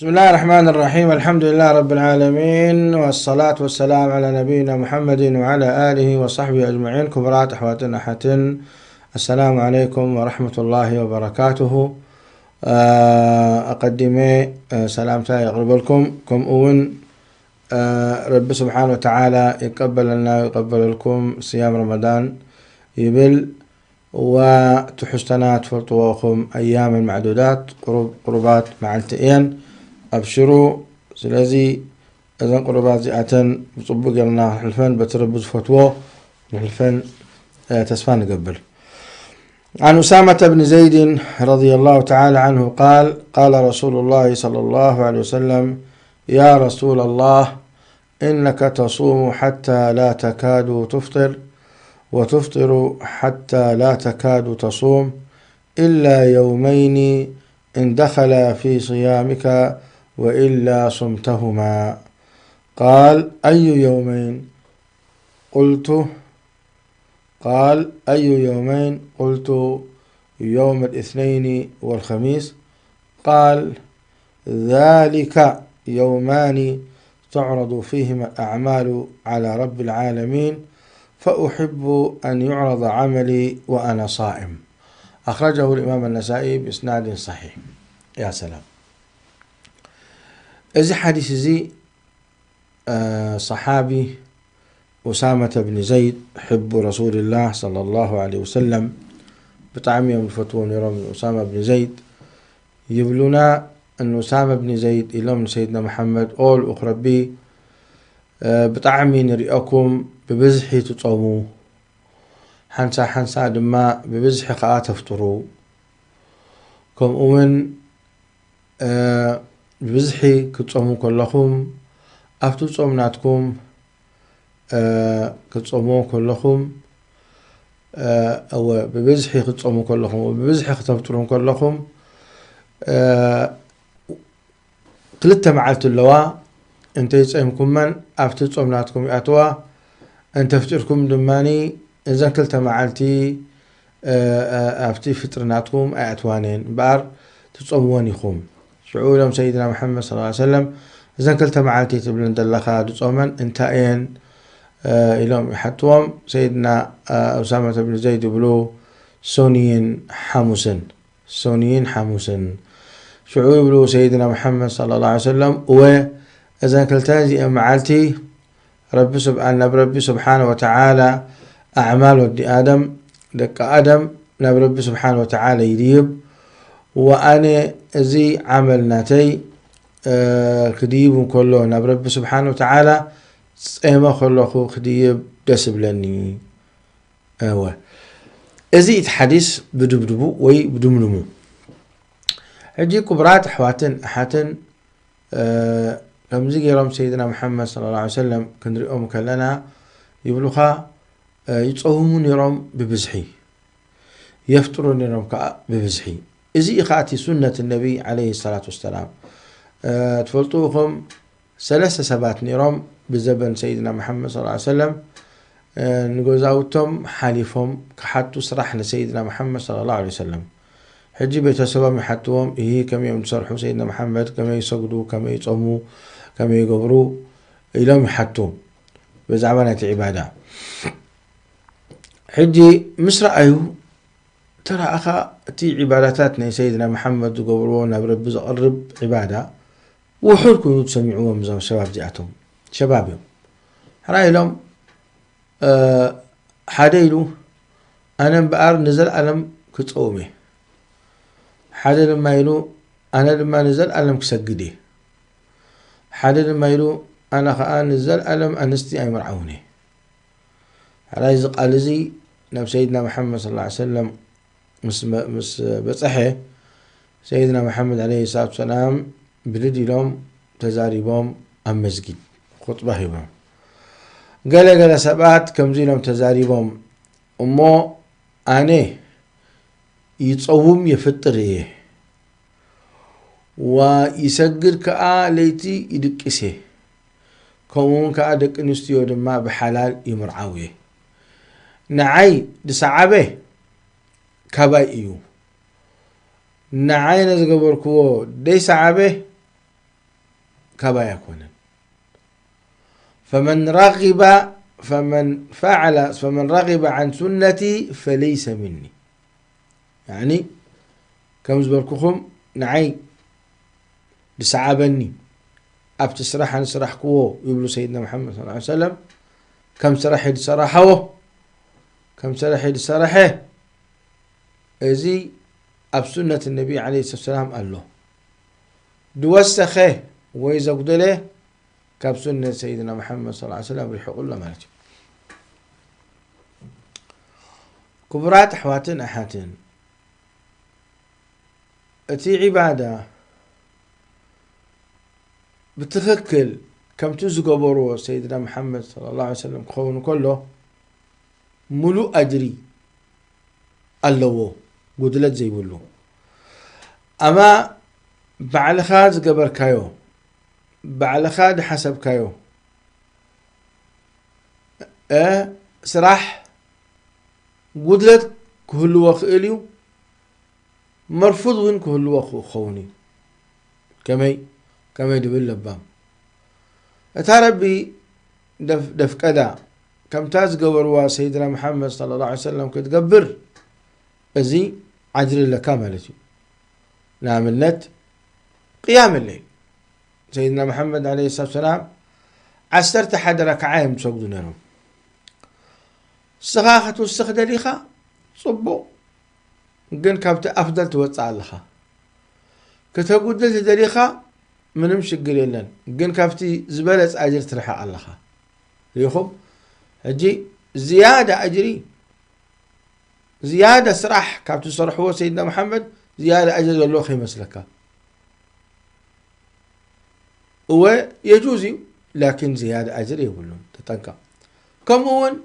بسم الله الرحمن الرحيم. الحمد لله رب العالمين، والصلاة والسلام على نبينا محمد وعلى آله وصحبه أجمعين. ክቡራት ኣሕዋትን ኣሓትን፣ السلام عليكم ورحمة الله وبركاته. ኣቐዲመ ሰላምታ የቕርበልኩም። ከምኡ እውን ረቢ ስብሓን ወተዓላ ይቀበለልና ይቀበለልኩም ስያም ረመዳን ይብል። ወትሕዝተና ትፈልጥዎ ኹም፣ ኣያምን ማዕዱዳት፣ ቁሩብ ቁሩባት መዓልቲ እየን። ኣብሽሩ። ስለዚ እዘን ቁሩባት እዚኣተን ብጽቡቕ ጌርና ክንሕልፈን፣ በቲ ረቢ ዝፈትዎ ክንሕልፈን ተስፋ ንገብር። عن أسامة بن زيد رضي الله تعالى عنه قال: قال رسول الله صلى الله عليه وسلم: يا رسول الله، إنك تصوم حتى لا تكاد تفطر، وتفطر حتى لا تكاد تصوم، إلا يومين إن دخلا في صيامك وإلا صمتهما. قال: أي يومين؟ قلت، قال: أي يومين؟ قلت: يوم الاثنين والخميس. قال: ذلك يومان تعرض فيهما الأعمال على رب العالمين، فأحب أن يعرض عملي وأنا صائم. أخرجه الإمام النسائي بإسناد صحيح. يا سلام. እዚ ሓዲስ እዚ ሰሓቢ ኡሳመተ ብኒ ዘይድ፣ ሕቡ ረሱልላህ ሰለላሁ ዐለይሂ ወሰለም፣ ብጣዕሚ እዮም ዝፈትዎ ነይሮም። ኡሳማ ብኒ ዘይድ ይብሉና፣ ንኡሳመ ብኒ ዘይድ ኢሎም ንሰይድና መሓመድ፣ ኦ ልኡኽ ረቢ፣ ብጣዕሚ ንሪኦኩም ብብዝሒ ትጾሙ፣ ሓንሳ ሓንሳ ድማ ብብዝሒ ኸኣ ተፍጥሩ። ከምኡ እውን ብብዝሒ ክትጾሙ ከለኹም፣ ኣብቲ ጾም ናትኩም ክትጾምዎ ከለኹም፣ እወ፣ ብብዝሒ ክትጾሙ ከለኹም፣ ብብዝሒ ክተፍጥሩ ከለኹም፣ ክልተ መዓልቲ ኣለዋ። እንተይጸምኩመን ኣብቲ ጾም ናትኩም ይኣትዋ፣ እንተፍጢርኩም ድማ እዘን ክልተ መዓልቲ ኣብቲ ፍጥሪ ናትኩም ኣይኣትዋን እየን እምበኣር ትጾምወን ኢኹም። ሽዑ ኢሎም ሰይድና መሓመድ ሰለላሁ ዐለይሂ ወሰለም፣ እዘን ክልተ መዓልቲ ትብለን ዘለኻ ዝጾመን እንታይ እየን ኢሎም ይሓትዎም። ሰይድና ኡሳመተ ብን ዘይድ ይብሉ፣ ሶንይን ሓሙስን፣ ሶንይን ሓሙስን። ሽዑ ይብሉ ሰይድና መሓመድ ሰለላሁ ዐለይሂ ወሰለም፣ እወ፣ እዘን ክልተ እዚአን መዓልቲ ረቢ ስብ-፣ ናብ ረቢ ስብሓነ ወተዓላ ኣዕማል ወዲ ኣደም፣ ደቂ ኣደም ናብ ረቢ ስብሓነ ወተዓላ ይድይብ። ወኣነ እዚ ዓመል ናተይ ክድይብ እንከሎ ናብ ረቢ ስብሓነ ወተዓላ ጸመ ከለኹ ክድይብ ደስ ይብለኒ። እወ፣ እዚ እቲ ሓዲስ ብድብድቡ ወይ ብድምድሙ። ሕጂ ክቡራት ኣሕዋትን ኣሓትን፣ ከምዚ ገይሮም ሰይድና መሓመድ ሰለላሁ ዐለይሂ ወሰለም ክንሪኦም ከለና ይብሉኻ፣ ይጸውሙ ነይሮም ብብዝሒ፣ የፍጥሩ ነይሮም ከኣ ብብዝሒ። እዚ እዩ ከኣ እቲ ሱነት ነቢ ዐለይሂ ሰላቱ ወሰላም። ትፈልጡ ኢኹም፣ ሰለስተ ሰባት ነይሮም ብዘበን ሰይድና መሓመድ ሰለላሁ ዐለይሂ ወሰለም ንገዛውቶም ሓሊፎም ክሓቱ ስራሕ ንሰይድና መሓመድ ሰለላሁ ዐለይሂ ወሰለም። ሕጂ ቤተሰቦም ይሓትዎም፣ እሂ፣ ከመይ እዮም ዝሰርሑ ሰይድና መሓመድ፣ ከመይ ይሰግዱ፣ ከመይ ይጾሙ፣ ከመይ ይገብሩ ኢሎም ይሓቱ ብዛዕባ ናይቲ ዒባዳ። ሕጂ ምስ ረኣዩ፣ ተረኣኻ እቲ ዒባዳታት ናይ ሰይድና መሓመድ ዝገብርዎ ናብ ረቢ ዘቐርብ ዒባዳ ውሑድ ኮይኑ ተሰሚዕዎም እዞም ሸባብ እዚኣቶም። ሸባብ እዮም። ሕራይ ኢሎም፣ ሓደ ኢሉ፣ ኣነ እምበኣር ንዘለኣለም ክጸውም እየ። ሓደ ድማ ኢሉ፣ ኣነ ድማ ንዘለኣለም ክሰግድ እየ። ሓደ ድማ ኢሉ፣ ኣነ ኸኣ ንዘለኣለም ኣንስቲ ኣይምርዓውን እየ። ሕራይ እዚ ቃል እዚ ናብ ሰይድና መሓመድ ሰለላሁ ዐለይሂ ወሰለም ምስ መ-፣ ምስ በጽሐ፣ ሰይድና መሓመድ ዐለይሂ ሰላቱ ወሰላም ብድድ ኢሎም ተዛሪቦም ኣብ መስጊድ ኹጥባ ሂቦም። ገለ ገለ ሰባት ከምዚ ኢሎም ተዛሪቦም፣ እሞ ኣነ ይጸውም የፍጥር እየ፣ ወይሰግድ ከኣ ለይቲ ይድቅስ እየ፣ ከምኡ እውን ከኣ ደቂ ኣንስትዮ ድማ ብሓላል ይምርዓው እየ። ንዓይ ዝሰዓበ ካባይ እዩ። ንዓይ ነዝገበርክዎ ደይሰዓበ ካባይ ኣይኮነን። فمن رغب فمن فعل فمن رغب عن سنتي فليس مني. ያኒ ከም ዝበልኩኹም ንዓይ ዝሰዓበኒ ኣብቲ ስራሕ ንስራሕክዎ ይብሉ ሰይድና መሓመድ ሰለላሁ ዐለይሂ ወሰለም። ከም ስራሕ ዝሰራሓዎ ከም ስራሕ ዝሰራሐ እዚ ኣብ ሱነት ነቢ ዐለይሂ ሰላም ኣሎ። ዝወሰኸ ወይ ዘጉደለ ካብ ሱነት ሰይድና መሓመድ ሰለላሁ ዐለይሂ ወሰለም ርሒቑ ኣሎ ማለት እዩ። ክቡራት ኣሕዋትን ኣሓትን፣ እቲ ዒባዳ ብትኽክል ከምቲ ዝገበርዎ ሰይድና መሓመድ ሰለላሁ ዐለይሂ ወሰለም ክኸውን ከሎ ሙሉእ ኣጅሪ ኣለዎ፣ ጉድለት ዘይብሉ። ኣማ ባዕልኻ ዝገበርካዮ፣ ባዕልኻ ዝሓሰብካዮ እ ስራሕ ጉድለት ክህልዎ ክእል እዩ፣ መርፉድ እውን ክህልዎ ክኸውን እዩ። ከመይ ከመይ ድብል ለባም፣ እታ ረቢ ደፍ- ደፍቀዳ ከምታ ዝገበርዋ ሰይድና መሓመድ ሰለላሁ ዐለይሂ ወሰለም ክትገብር እዚ ዓጅሪ ኣለካ ማለት እዩ። ንኣብነት ቅያም ለይል ሰይድና መሓመድ ዐለይሂ ሰላቱ ሰላም ዓሰርተ ሓደ ረክዓ እዮም ዝሰግዱ ነይሮም። ንስኻ ክትውስኽ ደሊኻ ጽቡቕ፣ ግን ካብቲ ኣፍደል ትወጽእ ኣለኻ። ከተጉድል ትደሊኻ ምንም ሽግር የለን፣ ግን ካብቲ ዝበለጽ ኣጅር ትርሕቕ ኣለኻ። ርኢኹም፣ ሕጂ ዝያዳ ኣጅሪ ዝያዳ ስራሕ ካብቲ ዝሰርሕዎ ሰይድና መሓመድ ዝያዳ ኣጅሪ ዘለዎ ከይመስለካ። እወ የጁዝ እዩ፣ ላኪን ዝያዳ ኣጅሪ የብሉን። ተጠንቀቕ። ከምኡ እውን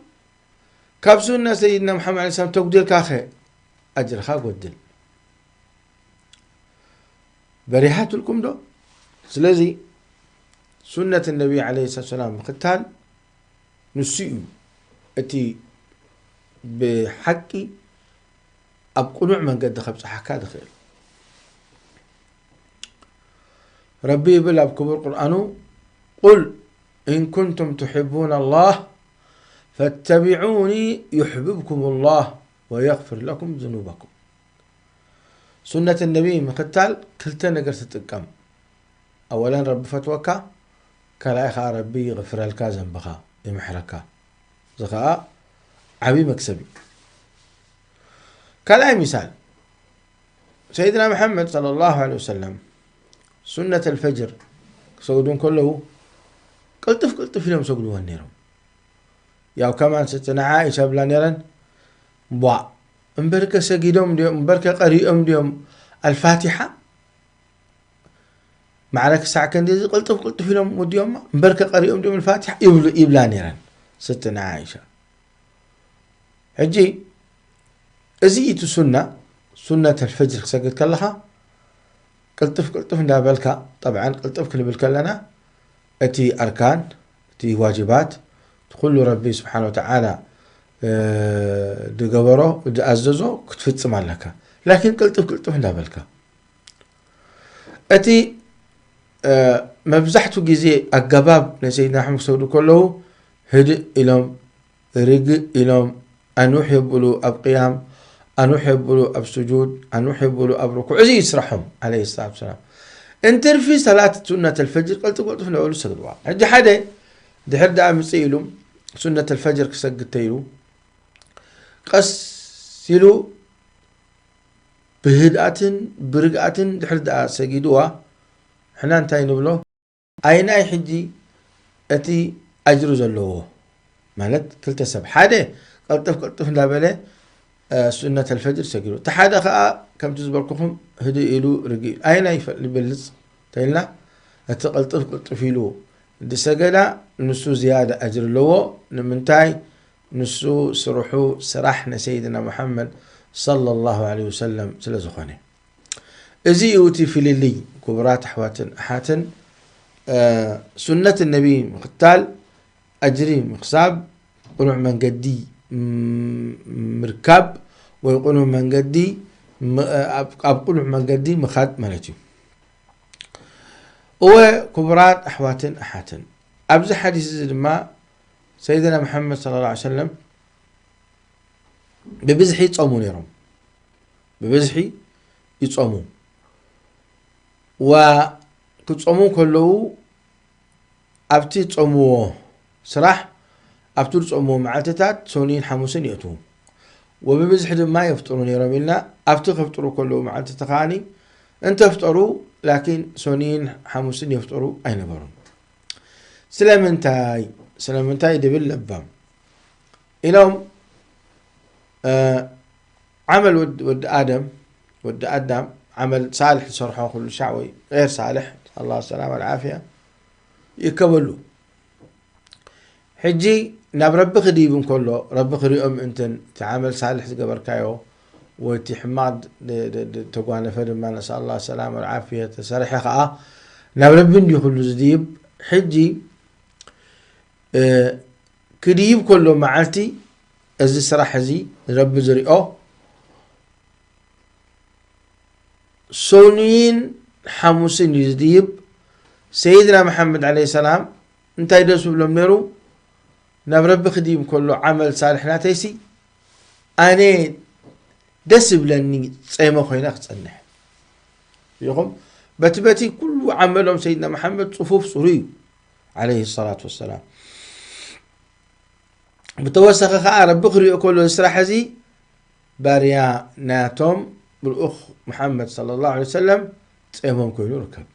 ካብ ሱና ሰይድና መሓመድ ዐለይሂ ሰላም ተጉዲልካ ኸ ኣጅርኻ ጎድል። በሪሃትልኩም ዶ? ስለዚ ሱነት ነቢ ዐለይሂ ሰላቱ ሰላም ምኽታል ንሱ እዩ እቲ ብሓቂ ኣብ ቅኑዕ መንገዲ ከብጽሓካ ዝኽእል። ረቢ ይብል ኣብ ክቡር ቁርኣኑ፣ ቁል ኢን ኩንቱም ትሕቡና ኣላህ ፈተቢዑኒ ዩሕብብኩም ኣላህ ወየግፍር ለኩም ዝኑበኩም። ሱነት ነቢ ምኽታል ክልተ ነገር ትጥቀም። ኣወለን ረቢ ፈትወካ፣ ካልኣይ ኸዓ ረቢ ይቕፍረልካ ዘንብኻ፣ ይምሕረካ። እዚ ኸዓ ዓብዪ መክሰብ እዩ። ካልኣይ ሚሳል፣ ሰይድና መሓመድ ሰለላሁ ዐለይሂ ወሰለም ሱነት ኣልፈጅር ክሰግዱ እንከለዉ ቅልጥፍ ቅልጥፍ ኢሎም ሰግድወን ነይሮም። ያው ከማን ስትና ዓኢሻ ብላ ነይረን፣ ቧእ እምበርከ ሰጊዶም ድዮም እምበርከ ቀሪኦም ድዮም ኣልፋቲሓ? ማዕረ ክሳዕ ክንድዚ ቅልጥፍ ቅልጥፍ ኢሎም ወዲኦማ፣ እምበርከ ቀሪኦም ድዮም ኣልፋቲሓ ይብሉ ይብላ ነይረን ስትና ዓኢሻ። ሕጂ እዚ እቲ ሱና፣ ሱነት ኣልፈጅር ክሰግድ ከለኻ ቅልጥፍ ቅልጥፍ እንዳበልካ፣ ጠብዓን ቅልጥፍ ክንብል ከለና እቲ ኣርካን፣ እቲ ዋጅባት፣ እቲ ኩሉ ረቢ ስብሓን ወተዓላ እ፣ ድገበሮ ድኣዘዞ ክትፍጽም ኣለካ። ላኪን ቅልጥፍ ቅልጥፍ እንዳበልካ እቲ እ፣ መብዛሕቱ ግዜ ኣገባብ ናይ ሰይድና ኣሕመድ ክሰግዱ ከለዉ ህድእ ኢሎም፣ ርግእ ኢሎም፣ ኣንውሕ የብሉ ኣብ ቅያም፣ ኣንውሕ የብሉ ኣብ ስጁድ፣ ኣንውሕ የብሉ ኣብ ርኩዕ። እዚ እዩ ስራሖም ዓለይሂ ሰላቱ ሰላም። እንትርፊ ሰላት ሱነት ኣልፈጅር ቅልጥፍ ቅልጥፍ እናበሉ ዝሰግድዋ። ሕጂ ሓደ ድሕር ደኣ ምጽእ ኢሉ ሱነት ኣልፈጅር ክሰግድ ተይሉ ቀስ ኢሉ ብህድኣትን ብርግኣትን ድሕር ደኣ ሰጊድዋ፣ ሕና እንታይ ንብሎ? ኣይናይ ሕጂ እቲ ኣጅሩ ዘለዎ ማለት ክልተ ሰብ፣ ሓደ ቅልጥፍ ቅልጥፍ እንዳበለ እ፣ ሱነት ኣልፈጅር ሰጊዱ፣ እቲ ሓደ ኸዓ ከምቲ ዝበልኩኹም ህድእ ኢሉ ርግእ ኢሉ። ኣይናይ ፈ- ይበልጽ ተይልና፣ እቲ ቅልጥፍ ቅልጥፍ ኢሉ ድሰገዳ ንሱ ዝያዳ ኣጅር ኣለዎ። ንምንታይ? ንሱ ስርሑ ስራሕ ንሰይድና ሙሐመድ ሰለላሁ ዐለይሂ ወሰለም ስለ ዝኾነ። እዚ እዩ እቲ ፍልልይ። ክቡራት ኣሕዋትን ኣሓትን፣ እ፣ ሱነት ነቢ ምኽታል ኣጅሪ ምኽሳብ፣ ቅኑዕ መንገዲ ም-፣ ምርካብ ወይ ቅኑዕ መንገዲ ም-፣ ኣብ፣ ኣብ ቅኑዕ መንገዲ ምኻድ ማለት እዩ። እወ ክቡራት ኣሕዋትን ኣሓትን፣ ኣብዚ ሓዲስ እዚ ድማ ሰይድና መሓመድ ሰለላሁ ዐለይሂ ወሰለም ብብዝሒ ይጸሙ ነይሮም። ብብዝሒ ይጸሙ። ዋ ክጸሙ ከለዉ ኣብቲ ዝጸምዎ ስራሕ ኣብቲ ዝጸምዎ መዓልትታት ሰኑይን ሓሙስን የእትዉ። ወብብዝሒ ድማ የፍጥሩ ነይሮም ኢልና ኣብቲ ከፍጥሩ ከለዉ መዓልትቲ ከዓኒ እንተፍጠሩ ላኪን ሰኑይን ሓሙስን የፍጥሩ ኣይነበሩን። ስለምንታይ ስለምንታይ ድብል ለባም ኢሎም ዓመል ወዲ ኣደም ወዲ ኣዳም ዓመል ሳልሕ ዝሰርሖ ኩሉ ሻዕ ወይ غير ሳልሕ ኣላ ሰላም ኣልዓፍያ ይከበሉ። ሕጂ ናብ ረቢ ክድይብ እንከሎ ረቢ ክሪኦ ምእንትን እቲ ዓመል ሳልሕ ዝገበርካዮ ወይ እቲ ሕማቕ ተጓነፈ ድማ ነስኣላ ሰላም ኣልዓፍያ ተሰርሐ ከዓ ናብ ረቢ እንዲ ኩሉ ዝድይብ። ሕጂ ክድይብ ከሎ መዓልቲ እዚ ስራሕ እዚ ንረቢ ዝሪኦ ሰኑይን ሓሙስን እዩ ዝድይብ። ሰይድና መሓመድ ዓለይሂ ሰላም እንታይ ደስ ዝብሎም ነይሩ? ናብ ረቢ ክድይብ ከሎ ዓመል ሳልሕ ናተይሲ ኣነ ደስ ዝብለኒ ጸይመ ኮይነ ክጸንሕ ኢኹም። በቲ በቲ ኩሉ ዓመሎም ሰይድና መሓመድ ጽፉፍ ጽሩይ እዩ ዓለይሂ ሰላቱ ወሰላም። ብተወሰኸ ከዓ ረቢ ክሪኦ ከሎ እዚ ስራሕ እዚ ባርያ ናቶም ብልኡኽ መሓመድ ሰለላሁ ዐለይሂ ወሰለም ጾሞም ኮይኑ ይርከብ።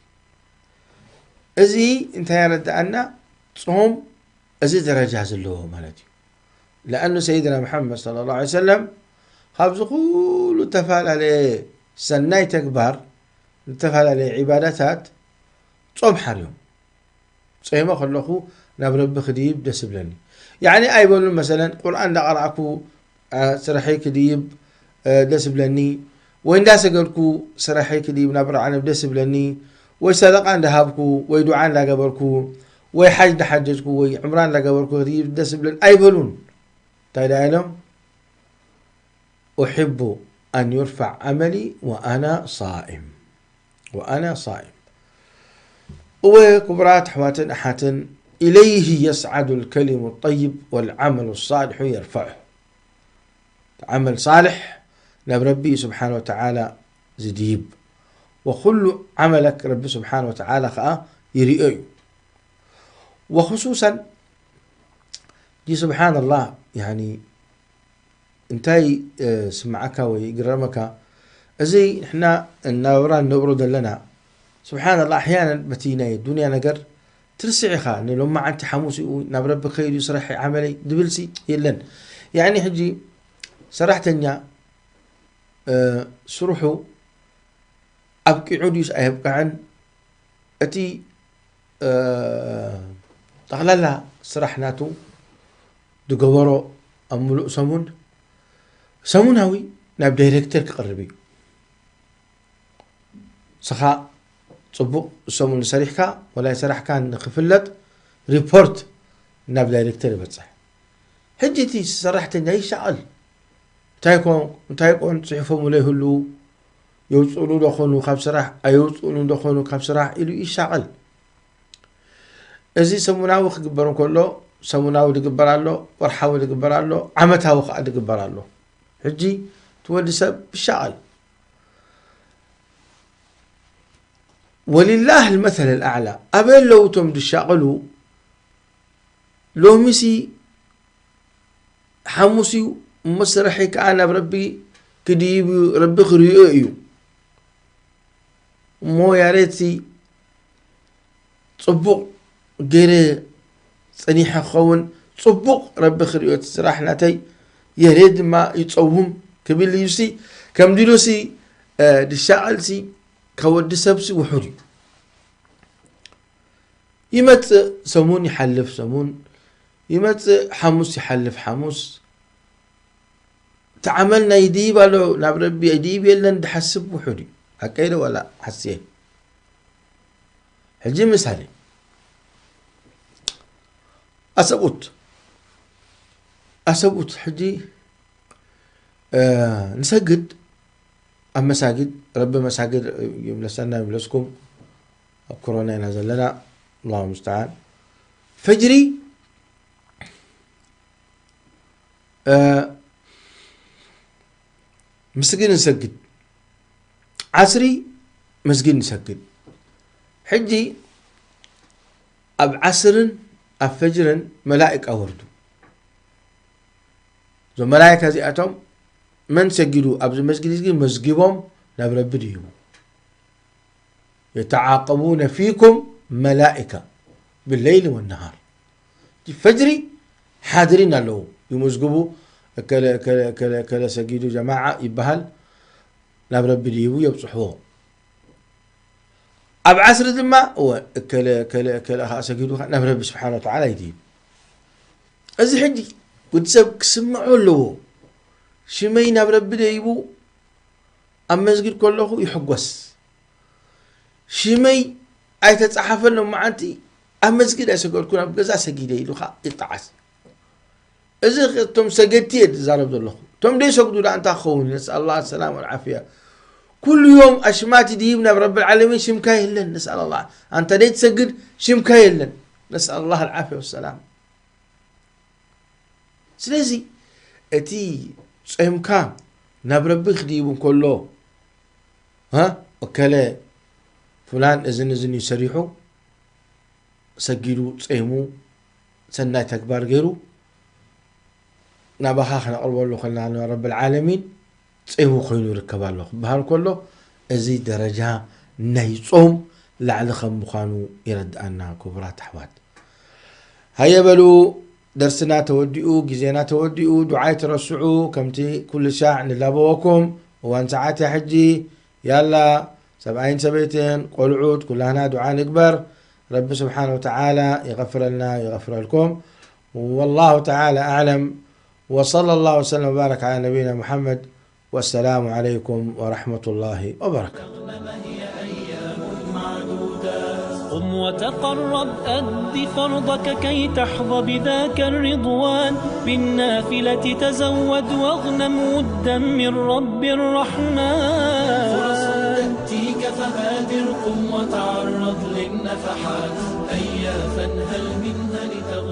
እዚ እንታይ የረድኣና? ጾም እዚ ደረጃ ዘለዎ ማለት እዩ። ለኣኑ ሰይድና መሓመድ ሰለላሁ ዐለይሂ ወሰለም ካብዚ ኩሉ ዝተፈላለየ ሰናይ ተግባር ዝተፈላለየ ዒባዳታት ጾም ሓርዮም። ጸይመ ከለኹ ናብ ረቢ ክድይብ ደስ ይብለኒ። ያዕኒ ኣይበሉን መሰለን ቁርኣን እንዳቐራእኩ ስርሐይ ክድይብ ደስ ይብለኒ፣ ወይ እንዳሰገድኩ ስርሐይ ክድይብ ናብ ረዓለም ደስ ይብለኒ፣ ወይ ሰደቃ እንዳሃብኩ ወይ ዱዓ እንዳገበርኩ ወይ ሓጅ እንዳሓጀጅኩ ወይ ዕምራ እንዳገበርኩ ክድይብ ደስ ይብለኒ ኣይበሉን። እንታይ ደኣ ኢሎም? أحب أن يرفع عملي وأنا صائم وأنا صائم። እወ ክቡራት ኣሕዋትን ኣሓትን إليه يصعد الكلم الطيب والعمل الصالح يرفعه። ዓመል ሳልሕ ናብ ረቢ ስብሓን ወተዓላ ዝድይብ ወኩሉ ዓመለክ ረቢ ስብሓን ወተዓላ ከዓ ይርእዮ እዩ። ወክሱሰን ዲ ስብሓን ኣላህ ያኒ እንታይ ስምዓካ ወይ ይግረመካ? እዚ ንሕና እናብራ ንነብሮ ዘለና ስብሓንላ ኣሕያናን በቲ ናይ ዱንያ ነገር ትርስዕ ኢኻ። ንሎማዓንቲ ሓሙስ ኡ ናብ ረቢ ከይዱ ስራሕ ዓመለይ ድብልሲ የለን። ያኒ ሕጂ ሰራሕተኛ ስርሑ ኣብቂዑ ድዩስ ኣየብቅዐን? እቲ ጠቕላላ ስራሕ ናቱ ዝገበሮ ኣብ ምሉእ ሰሙን ሰሙናዊ ናብ ዳይሬክተር ክቐርብ እዩ። ንስኻ ፅቡቕ ሰሙን ዝሰሪሕካ ወላ ስራሕካ ንክፍለጥ ሪፖርት ናብ ዳይሬክተር ይበፅሕ። ሕጂ እቲ ሰራሕተኛ ይሻቐል። እንታይ ኮን እንታይ ኮን ፅሒፎምሉ ይህልዉ፣ የውፅእሉ ዶ ኾኑ ካብ ስራሕ ኣየውፅእሉ ዶ ኾኑ ካብ ስራሕ ኢሉ ይሻቐል። እዚ ሰሙናዊ ክግበር እንከሎ ሰሙናዊ ዝግበር ኣሎ፣ ወርሓዊ ዝግበር ኣሎ፣ ዓመታዊ ከዓ ዝግበር ኣሎ። ሕጂ እቲ ወዲ ሰብ ይሻቐል። ወሊላህ ልመሰል ኣልኣዕላ ኣበይ ኣለዉ እቶም ዝሻቐሉ? ሎሚሲ ሓሙስ እዩ እሞ ስርሐይ ከዓ ናብ ረቢ ክድይብ እዩ፣ ረቢ ክሪኦ እዩ። እሞ ያሬትሲ ፅቡቕ ገይረ ፀኒሐ ክኸውን ፅቡቕ ረቢ ክሪኦ እቲ ስራሕ ናተይ የሬት ድማ ይፀውም ክብል እዩሲ ከምዚ ኢሉሲ ድሻቐልሲ ካብ ወዲ ሰብሲ ውሑድ እዩ። ይመፅእ ሰሙን ይሓልፍ ሰሙን ይመፅእ ሓሙስ ይሓልፍ ሓሙስ እቲ ዓመልና ይድይብ ኣሎ ናብ ረቢ ይድይብ የለን ድሓስብ ውሑድ እዩ። ሓቀይ ዶ ዋላ ሓስየ? ሕጂ ምሳሌ ኣሰብኡት ኣሰብኡት ሕጂ ንሰግድ ኣብ መሳጊድ ረቢ መሳግድ ይምለሰና ይምለስኩም። ኣብ ኮሮና ኢና ዘለና። ኣላሁ ሙስተዓን። ፈጅሪ ምስግድ ንሰግድ፣ ዓስሪ መስጊድ ንሰግድ። ሕጂ ኣብ ዓስርን ኣብ ፈጅርን መላእካ ወርዱ። እዞም መላእካ እዚኣቶም መን ሰጊዱ ኣብዚ መስጊድ እዚ መዝጊቦም ናብ ረቢ ድይቡ። يتعاقبون فيكم ملائكة بالليل والنهار። ፈጅሪ ሓድሪን ኣለዉ ይምዝግቡ። እከለ እከለ እከለ እከለ ሰጊዱ ጀማዓ ይበሃል፣ ናብ ረቢ ድይቡ የብፅሕዎ። ኣብ ዓስሪ ድማ እወ እከለ እከለ እከለ ከዓ ሰጊዱ ከዓ ናብ ረቢ ስብሓን ወተዓላ ይድይቡ። እዚ ሕጂ ወዲ ሰብ ክስምዖ ኣለዎ። ሽመይ ናብ ረቢ ደይቡ ኣብ መስጊድ ከለኹ ይሕጎስ። ሽመይ ኣይተፃሓፈን ሎመዓንቲ ኣብ መስጊድ ኣይሰገድኩን ኣብ ገዛ ሰጊደ ኢሉ ከዓ ይጠዓስ። እዚ እቶም ሰገድቲ እየ ዝዛረብ ዘለኹ። እቶም ደይሰግዱ ደኣ እንታይ ክኸውን? ነስኣል ላህ ሰላም ወልዓፍያ። ኩሉ ዮም ኣሽማት ይድይብ ናብ ረቢ ልዓለሚን ሽምካ የለን። ነስኣል ላህ ኣንተ ደይትሰግድ ሽምካ የለን። ነስኣል ላህ ልዓፍያ ወሰላም። ስለዚ እቲ ጾምካ ናብ ረቢ ክድይብ እንከሎ፣ ሃ፣ እከለ ፍላን እዝን እዝን እዩ ሰሪሑ፣ ሰጊዱ፣ ጾይሙ፣ ሰናይ ተግባር ገይሩ፣ ናባኻ ክነቕርበሉ ከለና ንረብል ዓለሚን ጾይሙ ኮይኑ ይርከብ ኣሎ ክበሃል ከሎ፣ እዚ ደረጃ ናይ ጾም ላዕሊ ከም ምዃኑ የረድኣና። ክቡራት ኣሕዋት፣ ሃየ በሉ፣ ደርስና ተወዲኡ፣ ግዜና ተወዲኡ፣ ዱዓ ኣይትረስዑ፣ ከምቲ ኩሉ ሻዕ ንላበወኩም፣ እዋን ሰዓት እያ ሕጂ። ያላ፣ ሰብኣይን ሰበይትን፣ ቆልዑት፣ ኩላህና ዱዓ ንግበር። ረቢ ስብሓነ ወተዓላ ይቐፍረልና፣ ይቐፍረልኩም። ወላሁ ተዓላ ኣዕለም። ወሰለ ላሁ ወሰለም ወባረክ ዓላ ነቢይና ሙሓመድ። ወሰላሙ ዓለይኩም ወረሕመቱላሂ ወበረካቱ። قم وتقرب، أد فرضك كي تحظى بذاك الرضوان. بالنافلة تزود واغنم ودا من رب الرحمن. فرص تأتيك فبادر، قم وتعرض للنفحات. هيا فانهل منها لتغنم.